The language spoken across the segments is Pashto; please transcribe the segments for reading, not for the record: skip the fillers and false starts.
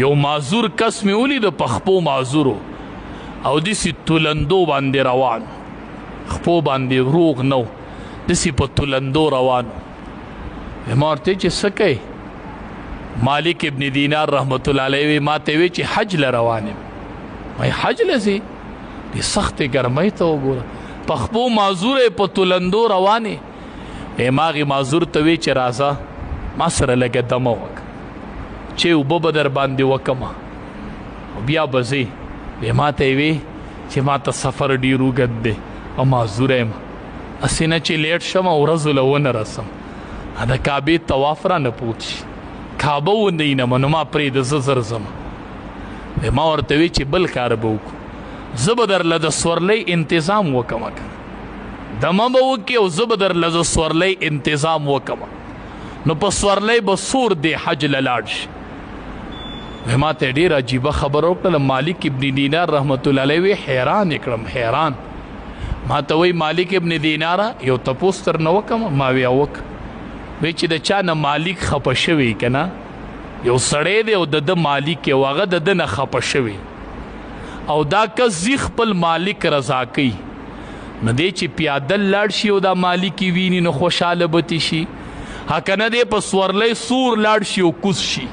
یو معذور کس مې ولید، په خپو معذورو او دسی تلندو باندې روان، خپو باندې روغ نو، دسی په تلندو روان. ما ورته چې څه کوې؟ مالک ابن دینار رحمت الله علیه وی ما ته وی چې حج له روان یم. وای حج له ځې؟ دې سختې ګرمۍ ته وګوره، په خپو معذوره په تلندو روانې. ما هغې معذور ته وی چې راځه ما سره لږه دمه وکړه چې اوبه به در باندې وکمه بیا به ځې. ما ته یې وی چې ما ته سفر ډېر اوږد دی او معذوره یم، هسې نه چې لیټ شم او ورځو له ونه رسم، د کعبې طواف رانه پوت شي، کعبه ونه وینم، نو ما پرېږده زه زر ځم. ما ورته وی چې بل کار به وکړو، زه به درله د سورلۍ انتظام وکم، که دمه به وکړي او زه به درله د سورلۍ انتظام وکم، نو په سورلۍ به سور دی حج له لاړ شي. ما ته ډېره عجیبه خبره وکړله. مالک ابن دینار رحمت الله علیه وی حیران یې کړم، حیران. ما ته وی مالک ابن دینار یو تپوس تر نه وکم؟ ما وی وک. وی چې د چا نه مالک خپه شوی که نه، یو سړی دی او د ده مالک یو، هغه د ده نه خپه شوی او دا کس ځي خپل مالک رضا کوي، نو دی چې پیاده لاړ شي او دا مالک یې ویني نو خوشحاله به ترې شي، ها که نه دی په سورلۍ سور لاړ شي او کوز شي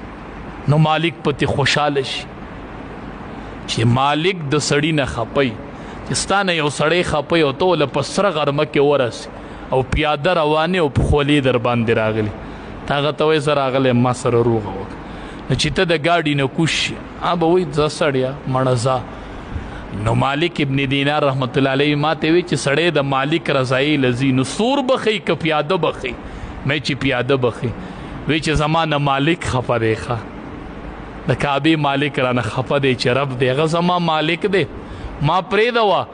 نو مالک په ترې خوشحاله شي. چې مالک د سړي نه خپه چې ستا نه یو سړی خپه او ته له په سره غرمه کې ورسې او پیاده روانې او په خولې در باندې راغلي، ته هغه ته وایې زه راغلی یم ما سره روغه وکړه، نو چې ته د ګاډي نه کوز شي هغه به وایي ځه سړیه مړه ځه. نو مالک ابن دینار رحمت الله علیه ما ته وی چې سړی د مالک رضایي لذي نو سور بخي که پیاده بخي؟ مې چې پیاده بخي. وی چې زما نه مالک خفه دی، ښه د کعبې مالک رانه خفه دی چې رب دی هغه زما مالک دی، ما پرېږده وه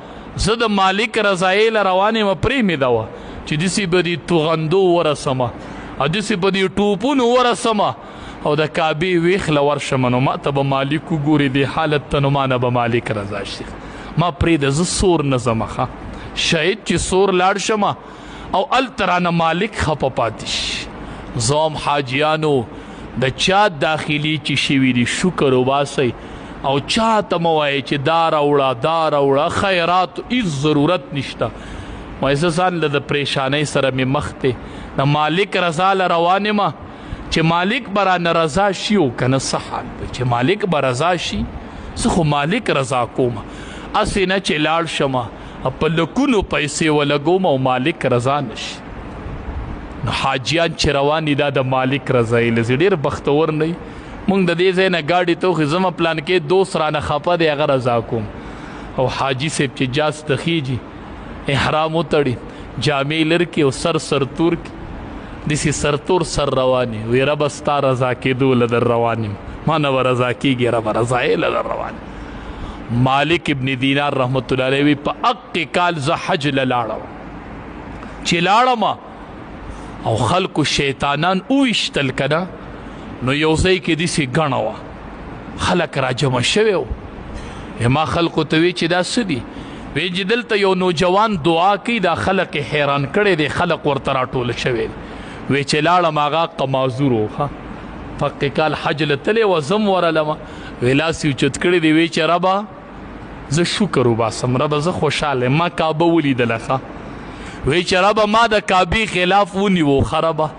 زه د مالک رضایي له روان یم، پرې مې ده وه چې داسې به دې توغندو ورسمه او داسې به دې ټوپونو ورسمه او د کعبې ویښ له ورشم، نو ما ته به مالک وګوري دې حالت ته، نو ما نه به مالک رضا شي. ما پرېږده زه سور نه ځم، ښه شاید چې سور لاړ شم او هلته رانه مالک خفه پاتې شي. زوم حاجیانو د چا داخلي چې شوي دي شکر وباسئ او چا ته مه وایئ چې دا راوړه دا راوړه، خیرات هیڅ ضرورت نشته. وایي زه ځان له د پریشانۍ سره مې مخ دی، د مالک رضا له روان یم چې مالک به رانه رضا شي او که نه څه حال دی، چې مالک به رضا شي زه خو مالک رضا کوم، هسې نه چې لاړ شم په لکونو پیسې ولګوم او مالک رضا نه شي. نو حاجیان چې روان دي دا د مالک رضا یې لځي، ډېر بختور نه وي. مونږ د دې ځای نه ګاډي ته وخېژو، زما پلان کې دوست رانه خفه دی هغه رضا کوم، او حاجي صاحب چې جاز ته خېږي احرام وتړي، جامې لر کړي او سر سرتور کړي، داسې سرتور سر روان وي، وي ربه ستا رضا کېدو له در روان یم، ما نه به رضا کېږي ربه رضا یې له در روان یم. مالک ابن دینار رحمت الله علیه وی په اقې کال زه حج له لاړم، چې لاړم او خلکو شیطانان وویشتل که نه، نو یو ځای کې داسې ګڼه وه، خلک راجمع شوی وو. ما خلکو ته وی چې دا څه دي؟ وی چې دلته یو نوجوان دعا کوي، دا خلک یې حیران کړی دی، خلک ورته راټول شوی دی. وی چې لاړم هغه قمازور و، ښه پکې کال حج له تللی وه، زه هم ورغلم، وی لاس یې اوچت کړی دی، وی چې ربه زه شکر وباسم، ربه زه خوشحاله یم، ما کعبه ولیدله، ښه وی چې ربه ما د کعبې خلاف ونیو، ښه ربه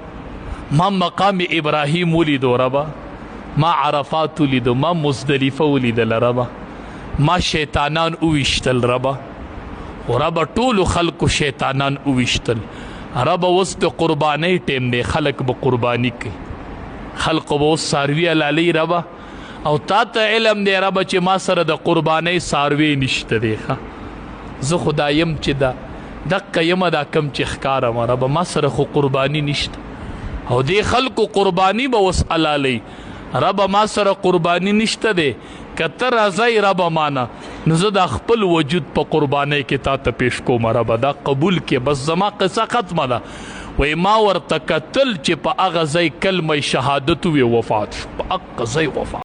ما مقام ابراهیم ولیدو، ربه ما عرفات ولیدو، ما مزدلفه ولیدله، ربه ما شیطانان وویشتل، ربه ربه ټولو خلکو شیطانان وویشتل، ربه اوس د قربانۍ ټیم دی، خلک به قرباني کوي، خلکو به اوس څاروي حلالوي، ربه او تا ته علم دی ربه چې ما سره د قربانۍ څاروی نشته دی، ښه زه خو دا یم چې دا دقه یم دا کم چې ښکارم، ربه ما سره خو قرباني نشته او دې خلکو قرباني به اوس حلالوي، ربه ما سره قرباني نشته دی، که ته راځئ ربه مانه نو زه دا خپل وجود په قربانۍ کې تا ته پیش کوم، ربه دا قبول کې، بس زما قصه ختمه ده. وایي ما ورته کتل چې په هغه ځای کلمه شهادت ووی وفات شو، په هغه ځای وفات.